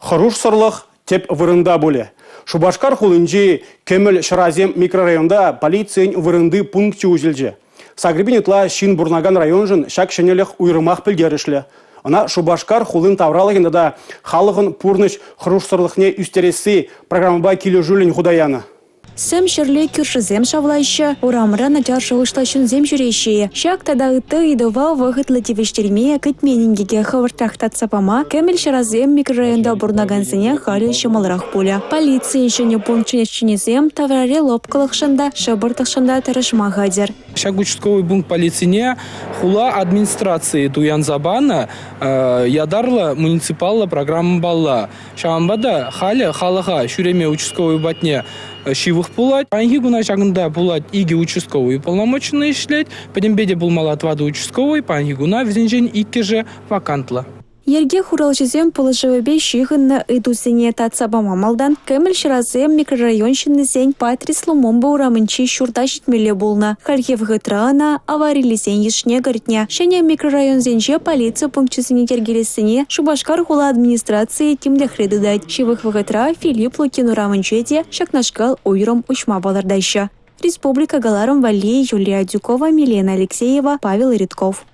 Хӑрушсӑрлӑх тӗп вырӑнта пулӗ. Шупашкар хулинчи Кӗмӗл ҫӑрасем микрорайонта полицин вырӑнти пункчӗ уҫӑлчӗ. 8000 ытла ҫын пурӑнакан районшӑн ҫак ҫӗнӗлӗх уйрӑмах пӗлтерӗшлӗ. Ӑна Шупашкар хулин тавралӑхӗн тата халӑхӑн пурнӑҫ хӑрушсӑрлӑхне ӳстересси программӑпа килӗшӳллӗн хута янӑ. Сӗм ҫӗрле кӳршӗсем шавлаҫҫӗ, урамра начар шухӑшлӑ ҫынсем ҫӳреҫҫӗ-и? Ҫак тата ытти ыйтӑва вӑхӑтлӑ тивӗҫтерме, кӗтмен инкеке хӑвӑртрах татса пама кӗмӗл ҫӑрасем микрорайонта пурӑнакансене халӗ ҫӑмӑлрах пулӗ. Полицин ҫӗнӗ пункчӗн ӗҫченӗсем таврари лӑпкӑлӑхшӑн та, шӑпӑртлӑхшӑн та тӑрӑшма хатӗр. Ҫак участковӑй пункт полицине хула администрацийӗ туянса панӑ ятарлӑ муниципаллӑ программӑпалла. Ҫавӑнпа та халӗ халӑха ҫӳреме участковӑй патне ҫывӑх пулать. Паянхи куна ҫакӑнта пулать икӗ участковӑй уполномоченнӑй ӗҫлет. Пӗтӗмпе те пулмалла тӑватӑ участковӑй, паянхи куна вӗсенчен иккӗшӗ вакантлӑ. Йӗрке хуралҫисен пулӑшӑвӗпе ҫыхӑннӑ ыйтусене татса пама малтан Кӗмӗл ҫӑрасем микрорайон ҫыннисен Патрис Лумумба урамӗнчи ҫурта ҫитмелле пулнӑ. Хальхи вӑхӑтра ӑна авариллисен йышне кӗртнӗ. Ҫӗнӗ микрорайонсенче полици пункчӗсене йӗркелессине Шупашкар хула администрацийӗ тимлӗхре тытать. Ҫывӑх вӑхӑтра Филипп Лукин урамӗнче те ҫакнашкал уйрӑм уҫма палӑртаҫҫӗ. Республика кӑларӑм валли Юлия Адюкова, Милена Алексеева, Павел Ритков.